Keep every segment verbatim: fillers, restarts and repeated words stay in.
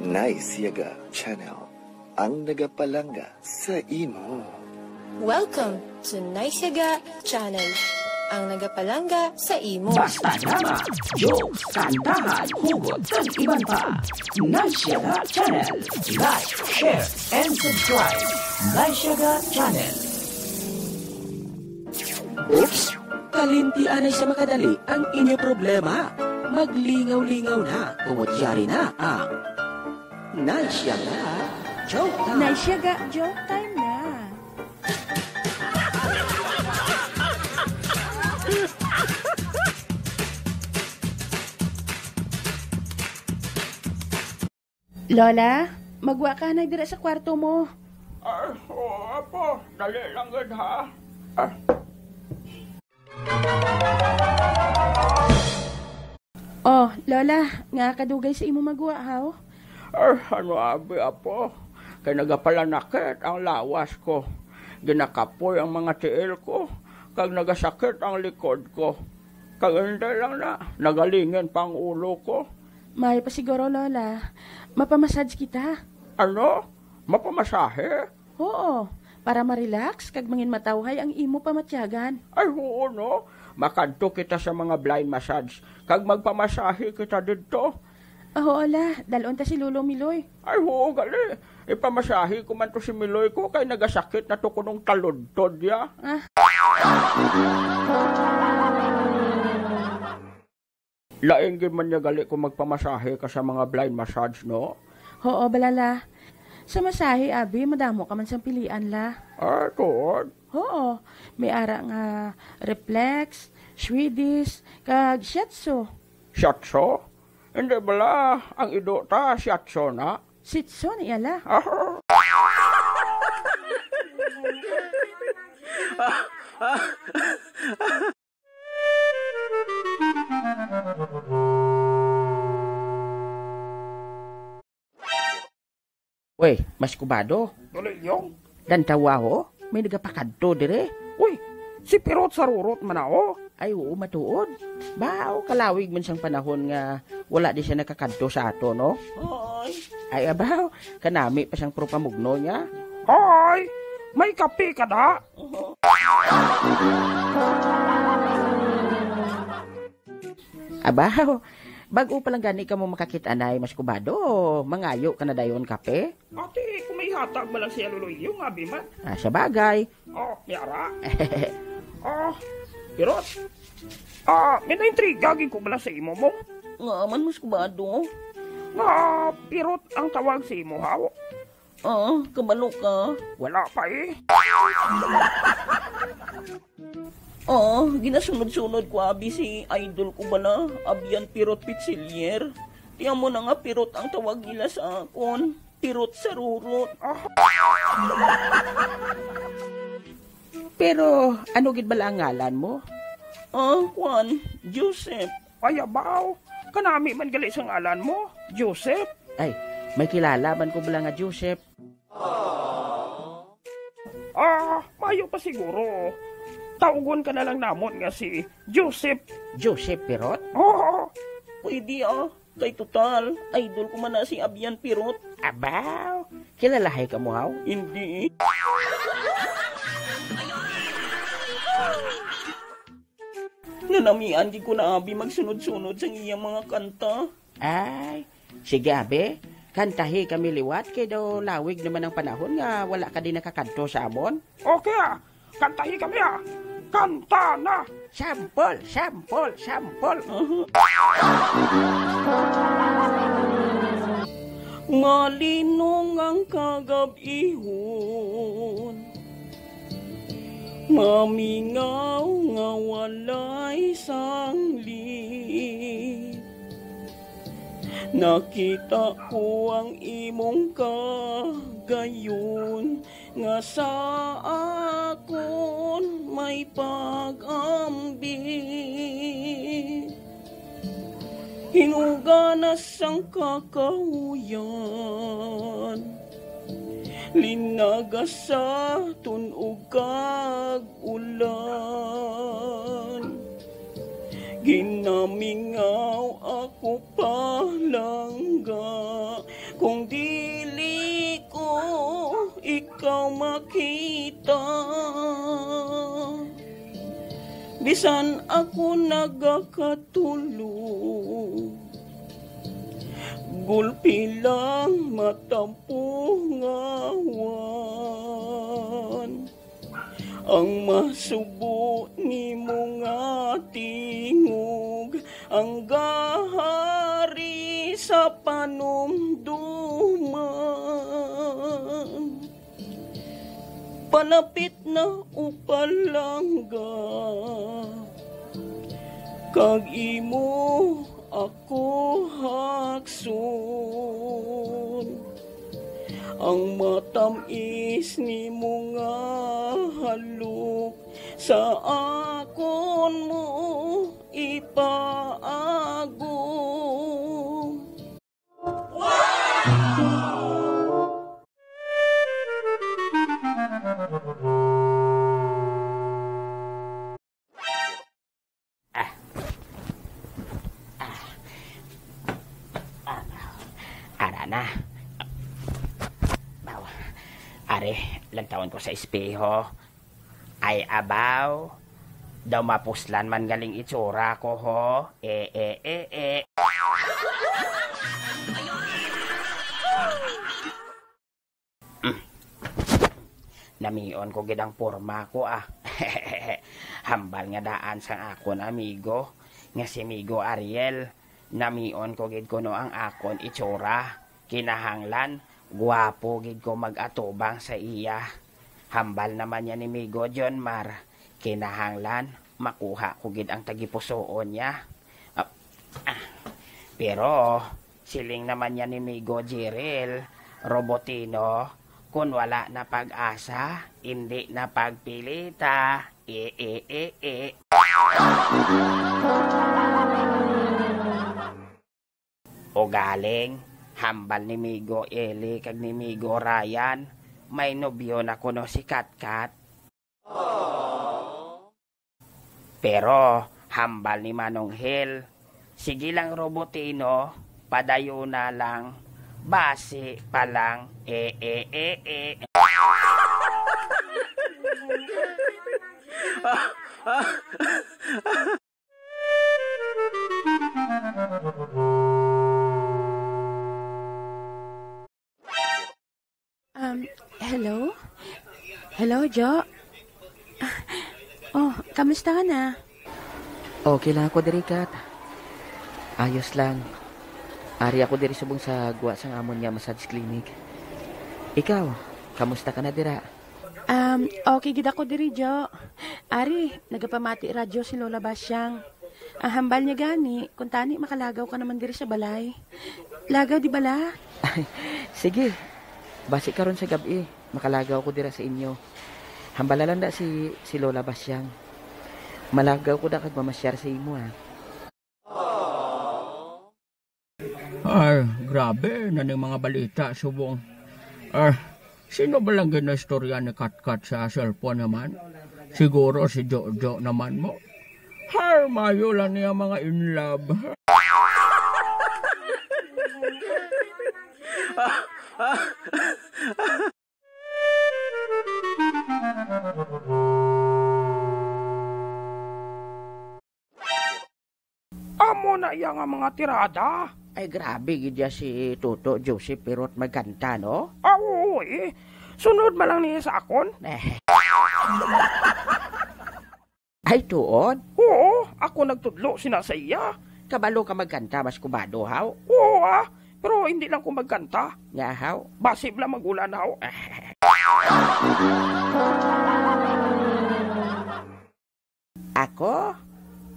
Nice Yaga Channel, ang nagapalangga sa imo. Welcome to Nice Yaga Channel, ang nagapalangga sa imo. Basta drama, jokes, kantahan, hugot, kag iban pa. Nice Yaga Channel. Like, share, and subscribe. Nice Yaga Channel. Oops! Kalimti anay sa makadali ang inyo problema. Maglingaw-lingaw na, tungod yari na ang Nice Yaga Joke Time. Nice Yaga Joke Time na. Lola, magwa ka na dira sa kwarto mo. Ah, oo, apo. Dali lang gid, ha? Ah. Oh, Lola, nga kadugay sa imo magwa, haw? Ah, ano abi, apo? Kay nagapalanakit ang lawas ko. Ginakapoy ang mga tiil ko, kag nagasakit ang likod ko. Kag hindi lang na, nagalingin pa ang ulo ko. Maayo pa siguro, Lola. Mapamassage kita. Ano? Mapamasahe? Oo, para ma-relax kag manginmatawhay ang imo pamatyagan. Ay, oo, no? Makadto kita sa mga blind massage, kag magpamasahe kita didto. Ah, oo, la. Dalon ta si Lolo Miloy. Ay, oo, gali. Ipamasahe ko man to si Miloy ko, kay nagasakit na to kunong taludtod, ya. Ah. Lain gid man niya gali kung magpamasahe ka sa mga blind massage, no? Oo, bala, la. Sa masahe, abi, madamo ka man sang pilian, la. Ah, tuod? Oo. May ara nga reflex, Swedish, kag shiatsu. Shiatsu? Hindi bala, ang ido ta, shiatsu na? Shih tzu na iya, la. Ah. Uy, Mas Kubado. Tuloy, Lyong. Dantawa ho, may nagapakadto dire. Uy, si Pirot sa Rurot man na, oh. Ay, oo, matuod. Bao, kalawig man sang panahon nga wala di siya nakakadto sa ato, no? Hoy. Ay, abaw, kanami pa sang propamugno niya. Hoy, may kape ka da? Abaw, bag-o pa lang gani kamo makakit-anay, Mas Kubado, mangayo ka na dayon kape? Ati, kung may hatag man lang siya, Lolo Ilyo, nga abi man. Ah, sa bagay. Oh, may ara. Oh, Pirot. Ah, may naintriga gid ko bala sa imo mo. Nga man, Mas Kubado? Nga Pirot ang tawag sa imo, haw? Ah, kabalo ka? Wala pa, eh. Oo, ginasunod-sunod ko abi si idol ko bala, Abian Pirot Pichilyer. Ti amo na nga Pirot ang tawag nila sa akon. Pirot sa Rurot. Ah. Pero ano gid bala ang ngalan mo? Ah, kuan, Joseph. Ay, abaw. Kanami man gali sa ngalan mo, Joseph. Ay, may kilala man ko bala nga Joseph. Ah, maayo pa siguro. Tawgon ka na lang namon nga si Joseph. Joseph Pirot? Oo. Pwede, ah. Kay total, idol ko man na si Abian Pirot. Abaw, kilalahay ka mo, haw? Hindi. Nanamian gid ko na abi magsunod-sunod sang iyang mga kanta. Ay, sige, abi. Kantahi kami liwat kay daw lawig naman ang panahon nga wala ka din nakakadto sa amon. Okay, ah. Kantahi kami, ah. Kanta na. Sampol, sampol, sampol. Malinong ang kagab-ihon. Mamingaw nga walay sanglit. Nakita ko ang imong kagayon nga sa akon may pag-ambit. Hinuganas sang kakahuyan, linagas sa tun-og kag ulan. Ginamingaw ako palangga, Kung dili ko ikaw makita, bisan ako nagakatulog, gulpi lang matampungawan. Ang masubo nimo nga tingog, ang gahari sa panumduman. Palapit na, o palangga, kag imo ako hakson. Ang matamis nimo nga halok sa akon mo ipaagom. Ah. Ah. Ah. Ara na. Baw. Ari, lantawon ko sa espeho. Ay, abaw. Daw mapuslan man galing itsura ko, ho. Eh, eh, eh, eh. Mm. Namion ko gid ang porma ko, ah. Hambal nga daan sang akon amigo, nga si Migo Ariel. Namion ko gid kuno ang akon itsura. Kinahanglan, guwapo gid ko mag-atubang sa iya. Hambal naman niya ni Migo John Mar. Kinahanglan, makuha ko gid ang tagipusoon niya. Ah, ah. Pero, siling naman niya ni Migo Jiril, Robotino, "Kun wala na pag-asa, indi na pagpilita." E, e, e, e. Ugaling, hambal ni Migo Eli kag ni Migo Ryan, may nobyo na kuno si Katkat. Pero hambal ni Manong Hel, "Sige lang, Robotino, padayuna lang, basi pa lang, e, e, e, e." Um, hello? Hello, Jo? Ah, oh, kamusta ka na? Okay lang ako diri, Kat. Ayos lang. Ari ako diri subong sa gwa sang amon nga massage clinic. Ikaw, kamusta ka na dira? Um, okay gid ako diri, Jo. Ari, nagapamati radyo si Lola Basyang. Ang hambal niya gani, kuntani makalagaw ka naman diri sa balay. Lagaw, di bala? Sige. Basi karon sa gab-i, makalagaw ko dira sa inyo. Hambala lang da si, si Lola Basyang. Malagaw ko da kag mamasyar sa imo, ha. Ay, grabe na ning mga balita subong. Ah, sino ba lang ginaistorya ni Katkat sa cellphone naman? Siguro si Jojo naman mo. Hay, mayo lang niya mga in love. Amo na iya nga mga tirada. Ay, grabe gid ya si Toto Joseph Pirot magkanta, no? Ah, oo, eh. Sunod man lang niya sa akon. Ay, tuod? Oo, ako nagtudlo sina sa iya. Kabalo ka magkanta, mas kubado, haw? Oo, ah. Pero hindi lang ko magkanta. Nga, haw? Basi bala mag-ulan, haw? Ako?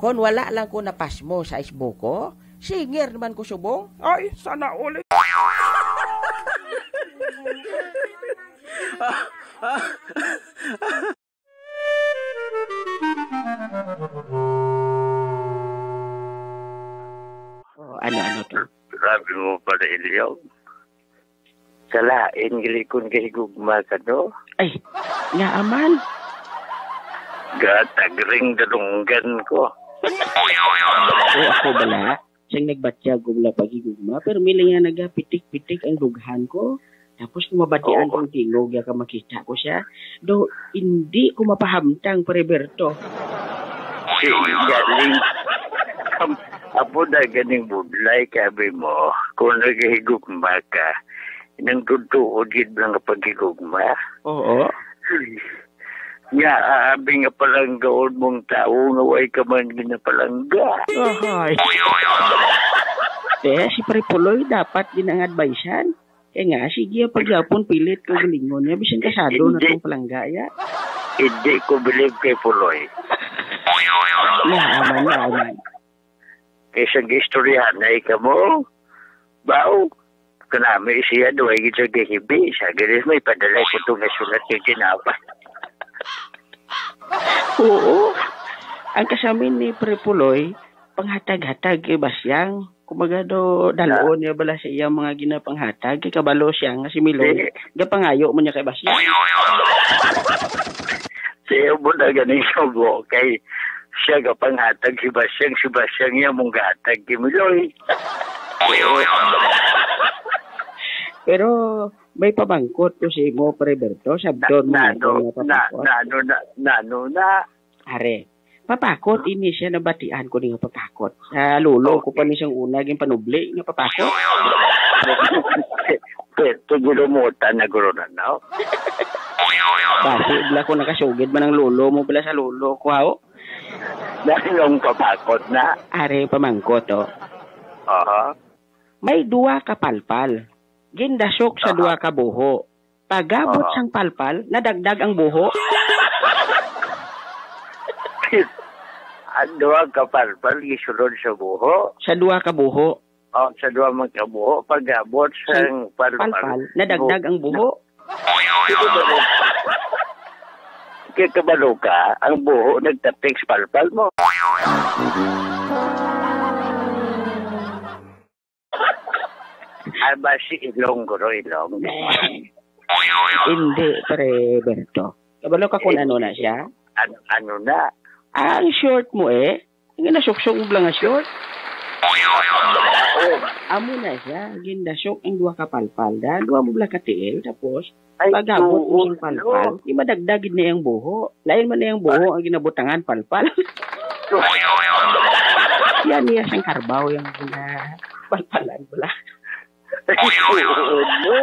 Kon wala lang ko napasmo sa isbuko, singer naman ko subong. Ay, sana all. Oh, ano, ano to? Grabe mo pala, Eliyaw. Sa lain gali kon kahigugma ka, no? Ay, ngaa man? Gatagring dalunggan ko. O, ako bala? Siyang nagbatyag ko bala paghigugma, pero may lang yan nagapitik-pitik ang dughan ko. Tapos kung mabatian Oo. kong tingog, ya ka makita ko siya. Do, hindi ko mapahamtang, Pare Berto. Galing. Am-, apo na ganing budlay, kabi mo. Kung nagahigugma ka, nang tutuod gid lang ang paghigugma. Oo. Nya, abi nga palanggaon mong tawo nga way ka man ginapalangga. Ahay. Eh, si Pare Puloy dapat din ang advisean. Kaya nga, sige, ang pagyapon, pilit ko galingon niya. Bisan kasado na Hindi. tong palangga, ya. Hindi ko believe kay Puloy. Naaman, naaman. Kay sa gistoryahanay ka mo, bao, kanami siya, duhay gid sa gahibi. Sa galis mo, ipadala ko itong nasulat kay Kinapa. Oo. Ang kasamin ni Pre Puloy, panghatag-hatag kay Basyang. Kumbaga do, dalon niya bala sa iyang mga ginapanghatag kay kabalo siya nga si Miloy. Di. Gapangayo mo niya kay Basyang. Siya mo na ganing subo kay siya gapanghatag si Basyang, si Basyang niya mong gahatag kay Miloy. Pero may pamangkot ko sa imo, Pre Berto. Sabton mo na, na, ako nga na, papakot. Na, ano na, na, ano na. Are, papakot ini siya, nabatian ko ni nga papakot. Sa lolo ko pa Okay. ni siyang una, yung panubli nga papakot. Pero, pero, gulumutan na guro na, no? Basi, bala ko nakasugid man ang lolo mo, bala sa lolo ko, haw? Dahil ang papakot na. Are, pamangkot, oh. Aha. May duwa ka palpal. Gindasok sa Aha. duwa ka buho. Pagabot Aha. sang palpal, nadagdag ang buho. Ang duwa ka palpal, gisulod sa buho. Sa duwa ka buho. Oh, sa duwa man ka buho, pagabot Sa sang palpal. palpal, nadagdag ang buho. Kay kabalo ka, ang buho nagtapik sa palpal mo. Ah, basi ilong, guro, ilong. Hindi, Pre Berto. Kabalo ka kung Eh, ano na siya? An-, ano na? Ah, ang short mo eh. Ang ginasuksok mo lang nga short. Oo. Amo na siya. Gindasok ang duha ka palpal. Dan, duha mo bala ka tiil. Tapos, Ay, pag-abot mo oo, ang palpal, no? Di madagdag gid na yung buho. Lain man na yung buho, ang ginabutangan, palpal. Yan niya sang karbaw, yung gina-, palpalan mo lang. Ay, oo, no?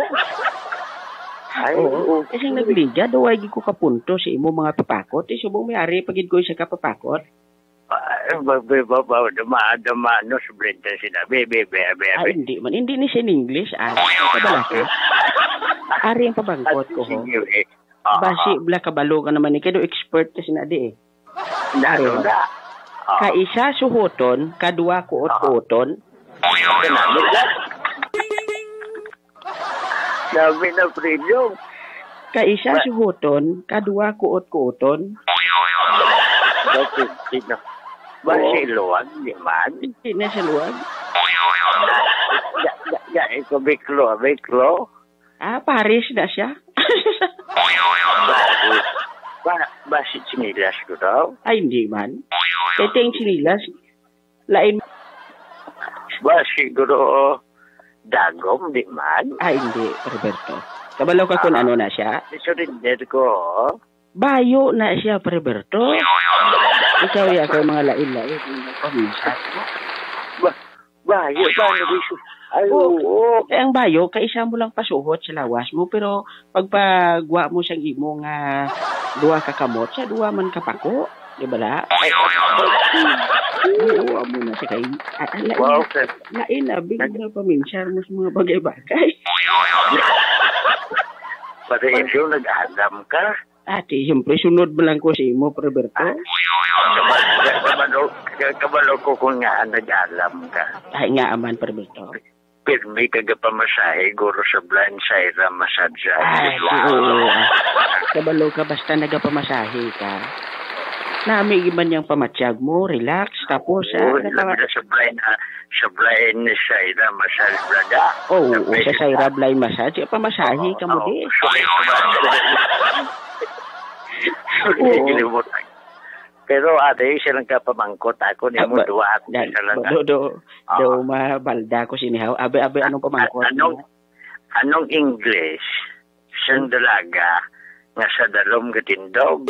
Ay, Oo. oo. Kasi nagliga daw, ay, di ko kapunto sa imo mga papakot. Eh, subong may ari pa gid ko isa ka papakot. Ah, ba, ba, ba, ba, dama, dama, no, sublente sila. Be, be, be, be, Ay, be. hindi man. Hindi ni siya in English, ah. Ay, Sa balaka. Ari ang pabangkot ko, ho. Sige, eh. Ah, Basi, ah. bala kabalo ka naman, eh. Kaya daw expert ka sinadi, eh. Lalo Ari, ho. na. Ah. Kaisa suhoton, kadwa kuot-kuoton. Ah. Ay, ay, ay, ay. Dami na premium. Kaisa Ba- suhoton, kadwa kuot-kuoton. Bakit sino? Ba Oo. si Luwag, di man? Hindi na si Luwag. Ya, ya, ya, ito, Biklo, Biklo. Ah, Paris na siya. Ba, ba, ba si Chinilas ko daw? Ay, hindi man. Ito yung Chinilas. Lain. Ba, siguro, dagom, di man? Ah, hindi, Roberto. Kabalo ka kung Ah. ano na siya? Surrender ko. Bayo na siya, Roberto. Ikaw, ya, kay mga lain-lain, mga paminsar. Ba-, bayo, ba, ano, ay, Oo. oo. Eh, ang bayo, kaisa mo lang pasuhot sa lawas mo, pero pagpagwa mo sa imo nga duha ka kamot, sa duha man ka pako. Di ba, la? Oo, amo na siya kay, ah, ah, lain, Wow, sir. lain na, big Nag- na paminsar mo sa mga bagay-bagay. Pati ikaw, nag-alam ka? Ate, siyempre, sunod mo lang ko sa imo, Roberto. Ah, kabalo, kabalo, kabalo ko kung nga nag-alam ka. Ay, nga aman, Roberto. Pirmi ka gapamasahe, guro, sa blind Syra massage. Ay, oo. Kabalo ka, basta nagapamasahe ka. Nami man yung pamatyag mo, relax, tapos, ah, Oo, naka- labi na sa blind, ah, sa blind Syra massage, brada. Oo, Sa oo, sa pwede Syra ka. blind massage, eh, pamasahe Oo, ka mo oo. di. Sorry, sorry. Sorry, Oo. kalimutan. Pero ate, siya lang ka pamangkot ako, ni Ah, mo ba- duwa ako yan, sa lang. Ba- do, do, Ah. do, mabalda ko sinihaw. Abi, abi, anong pamangkot Anong, niya? Anong English sang dalaga nga sa dalom gatindog?